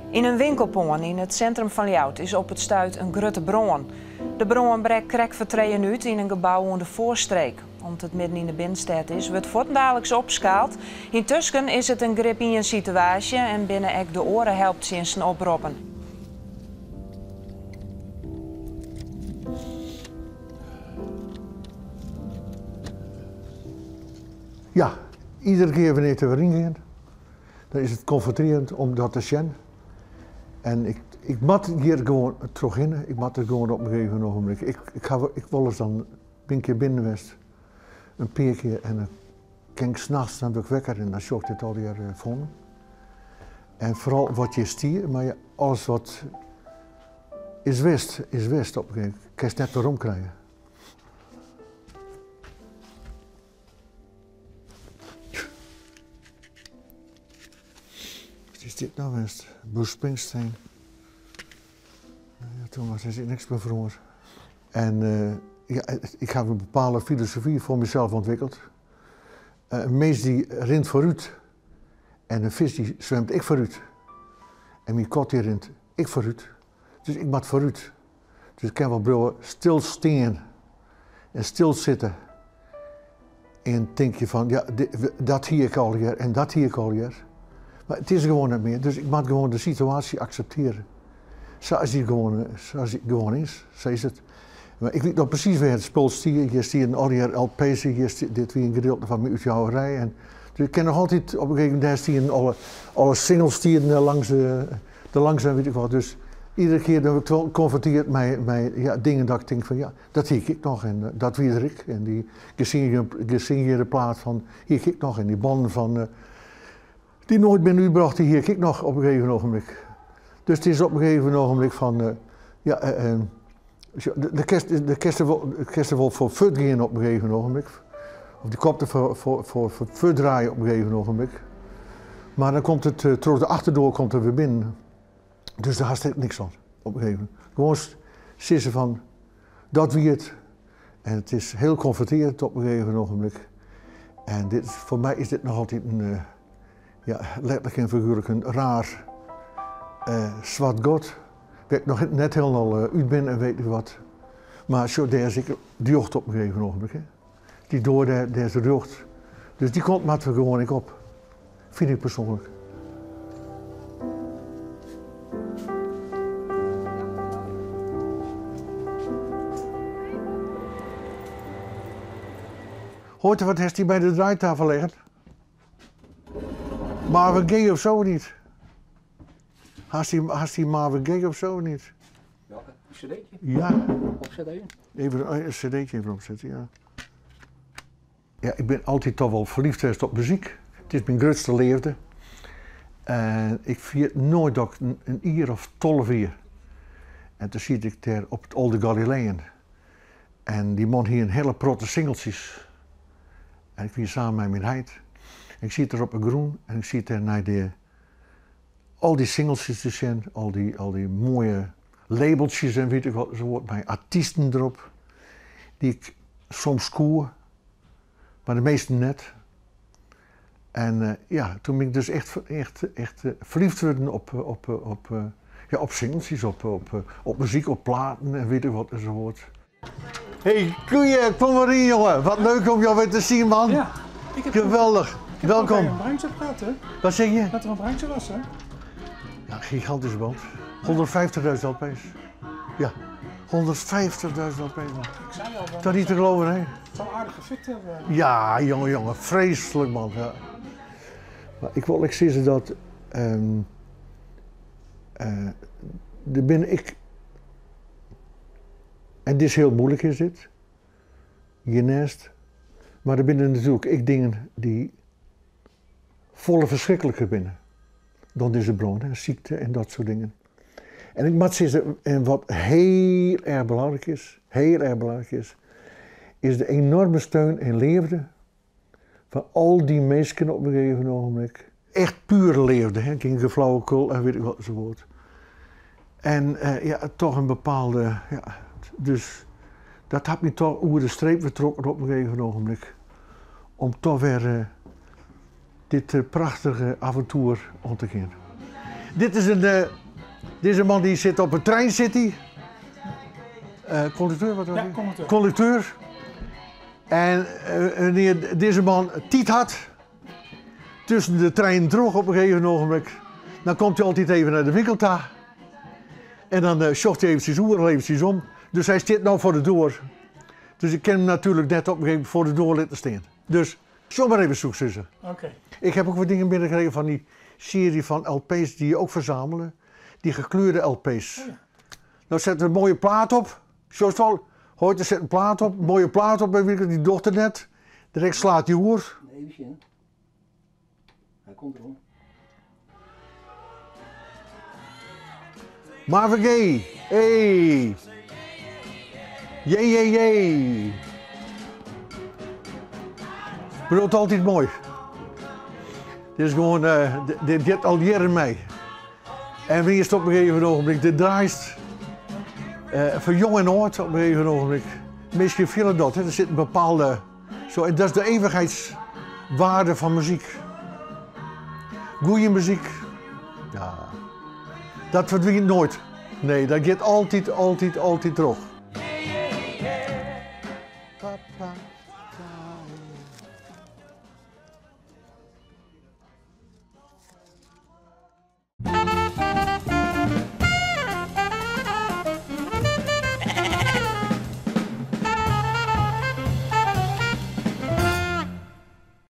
Yn in winkelpân yn it sintrum fan Ljouwert is op it stuit in grutte brân. De brân brekt krekt foar trijen út yn in gebou oan de Foarstreek. Om't it midden yn de binnenstêd is, wurdt fuortendaliks opskaald. Yntusken is it in grip ien situaasje en binne ek de oare helptsjinsten oproppen. Ja, iedere kear wannear't we deryn gean, dan is it konfrontearjend om dat te sjen. En ik, ik moat hjir gewoan trochhinne, ik moat der gewoan op in gegeven ogenblik. Ik, ik, haw, ik wolris dan bin ik hjir binnen west, in pear kear, en dan kin ik nachts dan wurd ik wekker en dan sjoch ik dit allegear foar my. En foaral wat hjir stie, mar ja, alles wat is west, is west op in gegeven moment. Kinst net werom krije. Wat is dit nou west? Bruce Springsteen. Ja, toen was er niks meer feroare. En ja, ik haw in bepaalde filosofy foar mysels ûntwikkeld. In mins dy rint foarút en in fisk dy swimt ek foarút. En myn kat dy rint ek foarút. Dus ik moat foarút. Dus ik kin wol bliuwe stilstean en stilsitte en tinkje fan ja, dat hie ik allegear en dat hie ik allegear. Mar it is gewoan net mear, dus ik moat gewoan de situaasje akseptearje. Sa as dy gewoan, sa as dy gewoan is, sa is it. Mar ik wit noch presys wêr't it spul stie. Hjir stienen allegear LP's, hjir stie, dit wie in gedeelte fan myn útjouwerij. En dus ik kin noch altyd op in gegeven momint, dêr stienen alle, alle singles stienen langs de, de langs en wit ik wat. Dus iedere kear dan wurd ik konfrontearre mei, mei ja, dingen dat ik tink fan ja, dat hie ik ek noch en dat wie der ek. En dy gesignearde plaat fan hie ik ek noch en dy bannen fan dy't noait binne útbrocht, dy hie ik ek noch op in gegeven ogenblik. Dus it is op in gegeven ogenblik fan ja, de kinst, de kinst der wol, kinst der wol foar fuortgean op in gegeven ogenblik. Of de kop der foar, foar, foar, foar fuortdraaie op in gegeven ogenblik. Mar dan komt it troch de achterdoar komt er wer binnen. Dus dêr hast ek niks oan op in gegeven moment. Gewoan sizze fan dat wie it. En it is hiel konfrontearjend op in gegeven ogenblik. En dit, foar my is dit noch altyd in, ja, letterlik en figuerlik in raar swart gat. Wêr't ik noch net hielendal út bin en weet ik wat. Mar sjoch, dêr is ek rjocht op in gegeven ogenblik. Hè. Dy doar dêr, dêr is rjocht. Dus dy kant moatte we gewoan ek op. Fyn ik persoanlik. Hoort wat hast dy by de draaitafel liggen? Marvin Gaye of zo niet? Hast dy, hast dy Marvin Gaye of zo niet? Welke? Een cd'tje? Ja. Opzet even? Even een cd'tje even opzetten, ja. Ja, ik bin altyd toch wol ferliefd west op muzyk. It is myn grutste leafde. En ik ferjit noait dat ik in jier of 12 wie. En toen siet ik dêr op it Olde Galileën. En dy man hie in hiele protte singeltsjes. En ik wie samen mei myn heit. En ik siet der op 'e grûn en ik siet dêr nei de, al dy singeltsjes te sjen, al dy, al dy moaie labeltsjes en wit ik wat enzovoort, mei artysten derop, dy't ik soms koe, mar de measten net. En uh, ja, toen bin ik dus echt, echt, echt uh, ferliefd wurden op, op, op, ja, op singeltsjes, op, op, op muzyk, op platen en wit ik wat enzovoort. Hey, koeien, kom maar in, jongen. Wat leuk om jou weer te zien, man. Ja, ik heb Geweldig. Ik heb Welkom. een brandje gehad, hè? Wat zeg je? Dat er een brandje was, hè? Ja, gigantische band. 150.000 LP's. Ja, 150.000 LP's, man. Ik zei al, Dat niet te geloven, hè? Het zal aardig gefikt hebben. Ja, jongen, jongen. Vreselijk, man. Ja. Maar ik wil ik zeggen dat... Er ben ik... En dit is heel moeilijk, is dit. Je nest. Maar er binnen natuurlijk ek dingen die folle ferskrikliker binne dan dizze brân, hè, sykte en dat soart dingen. En ik moat sizze, en wat hiel erch belangryk is, hiel erch belangryk is, is de enorme steun en leafde fan al dy minsken op in gegeven ogenblik. Echt pure leafde, hè, gjin geflauwekul en wit ik wat enzovoort. En ja, toch in bepaalde, ja, dus dat hat my toch oer de streep wer trokken op in gegeven ogenblik. Om toch wer dit prachtige avontoer oan te gean. Dit is in, dizze man dy sit op 'e trein sit hy. Kondukteur, wat was Ja, hy? kondukteur. Kondukteur. En wannear't dizze man tiid hat, tusken de treinen troch op in gegeven ogenblik, dan komt hy altyd even nei de winkel ta. En dan sjocht hy eventsjes oer, al eventsjes om. Dus hy stiet no foar de doar. Dus ik kin him natuerlik net op in gegeven momint foar de doar litte stean. Dus sjoch mar even, soe ik sizze. Oké. Ik heb ook wat dingen binnengekregen van die serie van LP's die je ook verzamelen. Die gekleurde LP's. Oh ja. Nou zetten we een mooie plaat op. Zoals al, hoort, er zit een plaat op, een mooie plaat op bij winkel, die dochter net. Direct slaat die oer. Even zien. Hij komt erom. Marvin Gaye, hey. Jee, jee, jee. Bedoelt altyd moai. Dit is gewoan, dit giet al jierren mei. En wannear'tst op in gegeven ogenblik dit draaist, foar jong en âld op in gegeven ogenblik, minsken fiele dat, hè. Der sit in bepaalde, zo, en dat is de eeuwigheidswaarde fan muzyk. Goeie muzyk, ja, dat ferdwynt noait. Nee, dat giet altyd, altyd, altyd troch.